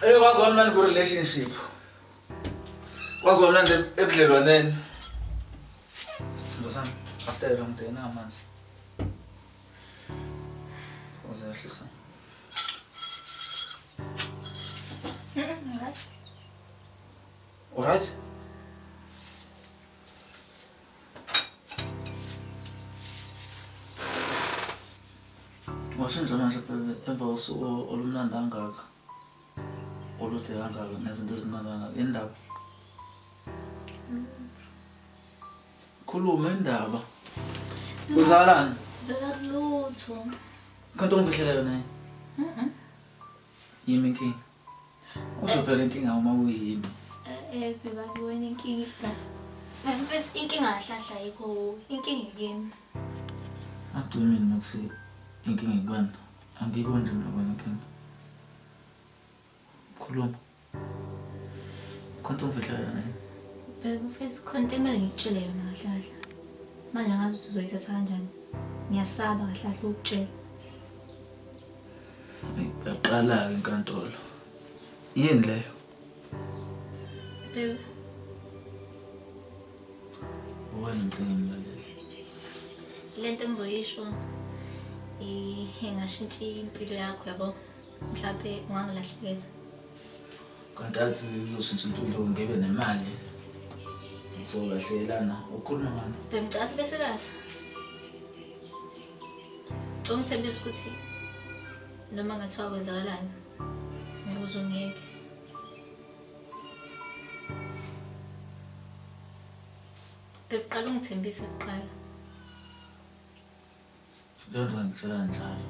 Eh kwazi wamnandi ku relationship. Kwazi wamnandi ebudlelwaneni. Sithando sami after a long day namanzi. Uzehlisa. Alright? Washintsha manje baby emva kosuku olumnandi kangaka. Olude kangaka nezinto ezimnandi kangaka. Indaba. Khuluma indaba. Kwenzakalani? Lutho. Khonto ongifihlela yona yini? Mhm. Yimi inkinga. Usho phela inkinga uma kuyimi. Eh beba kuwena inkinga. Mfethu inkinga kahlahla ayikho kuwe. Inkinga ikimi. What do you mean ukuthi inkinga ikuwena? Angiyiboni nje mina kuwena inkinga. Khuluma. Khonto ongifihlela yona yini? Bebe mfethu khona into ekumele ngikutshele yona kahle kahle. Manje angazi ukuthi uzoyithatha kanjani. Ngiyasaba kahle kahle ukukutshela. Yaqala-ke inkantolo. Yini leyo? Bebe. Wena inkinga mlaleli. Lento engizoyisho ingashintsha impilo yakho yabo. Mhlampe ungangilahlekela. Kanti athi izoshintsha impilo ngibe nemali. Ngizolahlekelana ukhuluma ngani? Bebe ngicela sibe serious. Ngicela ungithembise ukuthi noma ngathiwa kwenzakalani ngeke uze ungiyeke. Bekuqala ungithembise kuqala. Leyo nto ngikutshela njalo.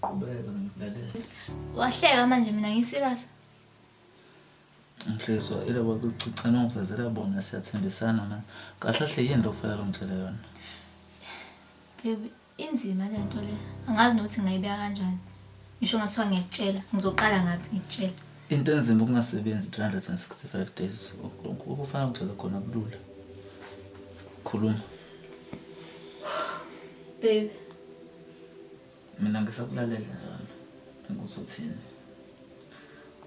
Qhubeka ngikulalela. Wahleka manje mina ngiserious. Ngihliswa ilabo kucicana ungivezela bona siyathembisana manje. Kahle kahle yini lo kufanele ungitshele yona? Baby, inzima le nto le. Angazi nokuthi ngingayibeka kanjani. Ngisho ngathiwa ngiyakutshela, ngizoqala ngaphi ngikutshela. Into enzima ukungasebenzi 365 days. Okufanele ungitshele khona kulula. Khuluma. Baby. Mina ngisakulalela njalo. Ngikuzothini?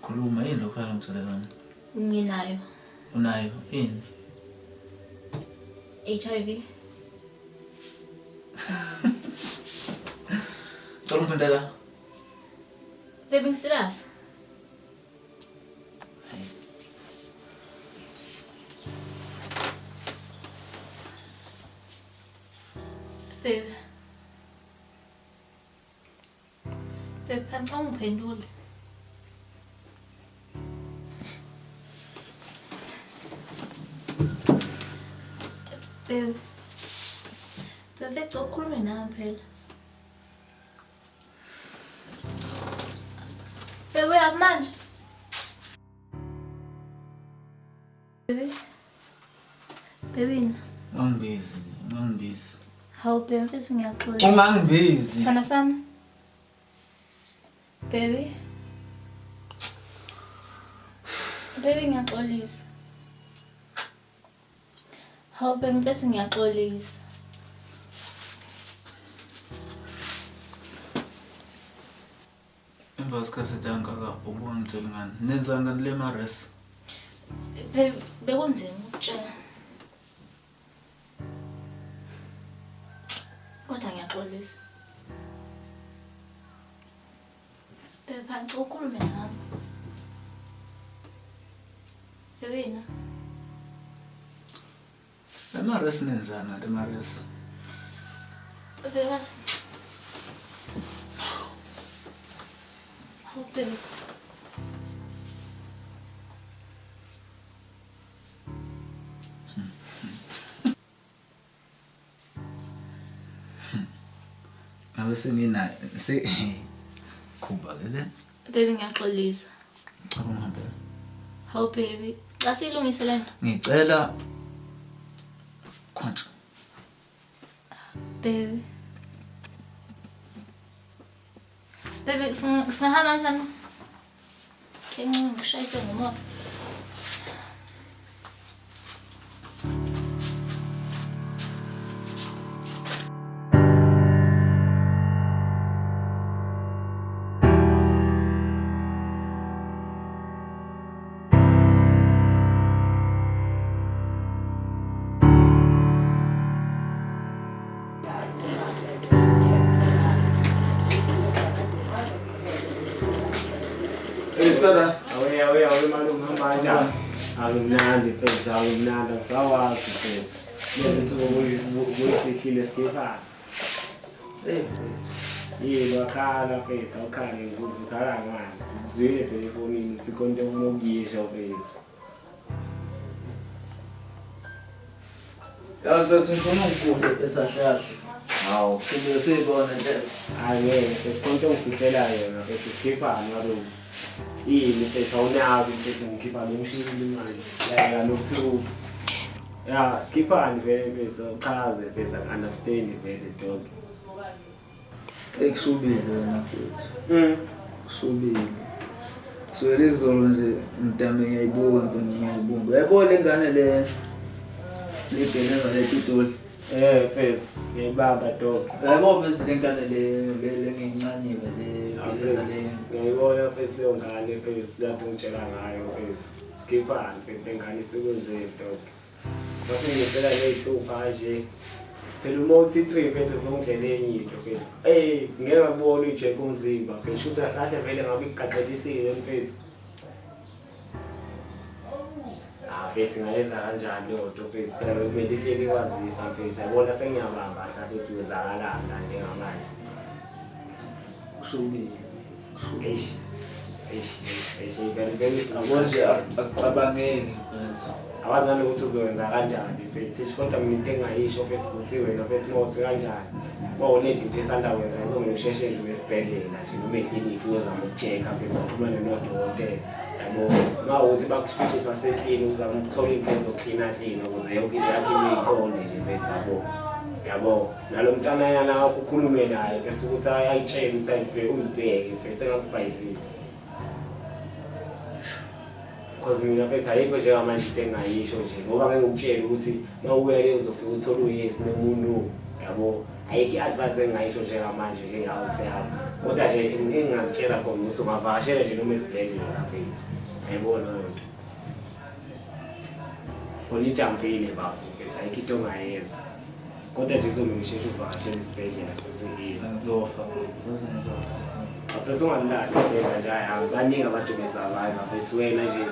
Khuluma yini lo kufanele ungitshele yona? Nginayo. Unayo ini? HIV. Cela ungiphindela. Baby ngiserious. Baby. Baby, phela ungiphendule. Baby. Baby, ngicela ukhulume nami phela. Baby, uyaphi manje? Baby. Baby. Ungangibizi, ungangibizi. Hawu baby mfethu ngiyaxolisa. Ungangibizi. Sithanda sami. Baby. Baby ngiyaxolisa. Hawu baby mfethu ngiyaxolisa. Emva kwesikhathi eside kangaka ubungangitsheli ngani? Nenza ngani le mares? Bekunzima ukutshela. Kodwa ngiyaxolisa. Bebe ngicela ukhulume nami. Bebina. Emares nenzani kanti emares? Bebas. Hawu baby. Ngabe senginayo se khuba ke le. Baby ngiyaxolisa. Ngicela ungihambe. Hawu baby, xa siyilungise le nto. Ngicela khontsha. Baby. Baby singahamba kanjani? Ke ngikushayise ngomoya. Msala. Awe awe awe malume hamba kanjani? Akumnandi mfethu, akumnandi angisawazi mfethu. Lezi nsuku kuyifihlile skipha. Hey mfethu. Yini wakhala mfethu, awukhale ngikuze ukhala ngani? Ngizwile phela efonini ukuthi khona into ofuna ukuyisho mfethu. Yazi mfethu ngifuna ungikudle esahle kahle. Hawu, sibuye siyibone mfethu. Angeke mfethu, khona into ongifihlela yona mfethu, skipha malume. Yini mfethu awunaki mfethu ngikhipha lo mshini manje. Ya lokuthuka. Ya skiphani vele mfethu, uchaze mfethu, angi-understand vele dog. Hey kushubile wena mfethu. Kushubile. Kusukela izolo nje mdame ngiyayibuka into ngiyayibuka. Uyayibona le ngane le lebheneza le Pitoli. Eh mfethu, ngiyayibamba dog. Uyayibona mfethu le ngane le le le ngiyincanyile le bheneza le. Ngiyayibona mfethu leyo ngane mfethu lapho ngitshela ngayo mfethu. Skiphani mfethu le ngane isekwenzeni dog. Masingisela ney'thupha nje. Phela uma uthi 3 mfethu uzongitshela enye into mfethu. Ey, ngeke ngakubona uyi-check umzimba mfethu. Shuthi kahle kahle vele ngabe ikugaxelisile mfethu. Ah mfethu ngayenza kanjani leyo nto mfethu? Phela bekumele ihleli ikwazisa mfethu. Yabona sengiyabamba kahle kahle ukuthi kwenzakalani la njengamanje. Kushubile. Kushubile. Eish. Eish, eish, eish, vele vele Yabo nje akucabangeki mfethu. Awazi nanokuthi uzowenza kanjani mfethu. Eish, kodwa mina into engingayisho mfethu ukuthi wena mfethu uma uthi kanjani. Uma unento into esanda kwenza kuzomele usheshe nje uye esibhedlela nje noma eklinikhi uyozama uku-check-a mfethu uxhumane nodokotela. Yabo, uma ukuthi bakufice usaseklini uzama ukuthola into ezoklina klina ukuze yonke into yakho ibe iqonde nje mfethu yabo. Yabo, nalo mntwana yana wakho ukhulume naye mfethu ukuthi ayitshele ukuthi ayibheke uyibheke mfethu engakubhayizisi. Cause mina mfethu ayikho njengamanje into engingayisho nje ngoba ngeke ngikutshele ukuthi uma ubuya le uzofika uthole u-yes noma u-no yabo. Ayikho i-advice engingayisho njengamanje njenga-out yami. Kodwa nje engingakutshela khona ukuthi ungavakashela nje noma esibhedlela mfethu. Ayibona leyo nto. Khona ijampile bafo mfethu ayikho into ongayenza. Kodwa nje kuzomele usheshe uvakashele isibhedlela sesingile. Ngizofa mfethu, soze ngizofa. Mfethu ungalilahli ithemba nje hayi baningi abantu besurvive mfethu wena nje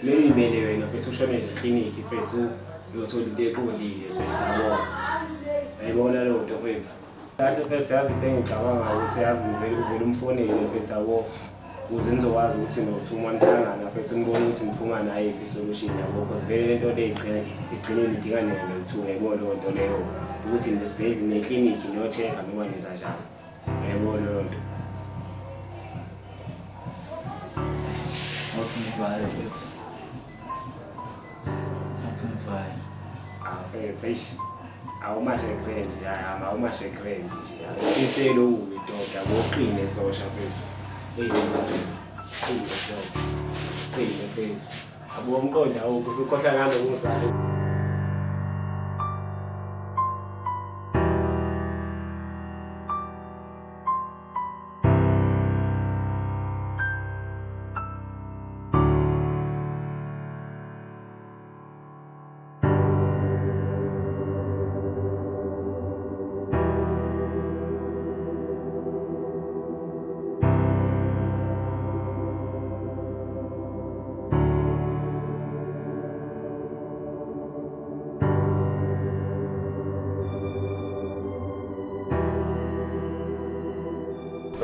kumele uyimele wena mfethu ushone nje eklinikhi mfethu uyothola into eqondile mfethu yabo. Uyayibona leyo nto mfethu. Kahle mfethu yazi into engicabanga ukuthi yazi uvele uvele umfonele mfethu yabo ukuze nizokwazi ukuthi nothi uma nihlangana mfethu nibone ukuthi niphuma nayo iphi isolution yabo because vele le nto le igcina igcineni idinga nina noyi-two uyayibona leyo nto leyo ukuthi nesibhedlela neklinikhi niyo-check-a noma nenza njani uyayibona leyo nto. Awuthi ngivale mfethu. Awuthi ngivale. Ah mfethu eish awumashe grand nje hayi awumashe grand nje awufisele ubi dog yabo uqine sosha mfethu. Hey qine dog. Qine mfethu. Abo umqondo awukho usukhohlwa naloku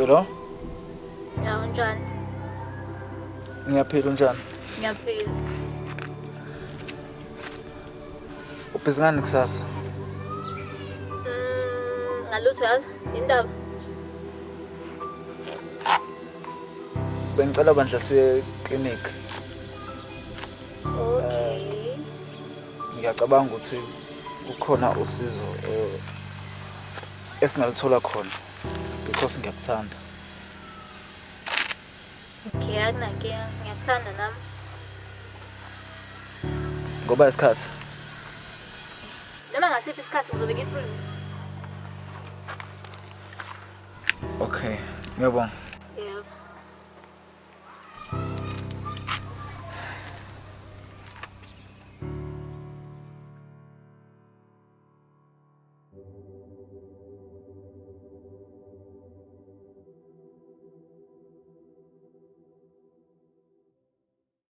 Hello? Ya unjani? Ngiyaphila unjani? Ngiyaphila. Ubhizi ngani kusasa? Ngalutho yazi, indaba. Bengicela bandla siye clinic. Okay. Ngiyacabanga ukuthi kukhona usizo esingaluthola khona because ngiyakuthanda. Okay, akunankinga. Ngiyakuthanda nami. Ngoba isikhathi. Noma ngasiphi isikhathi ngizobe ngi-free. Okay, ngiyabonga.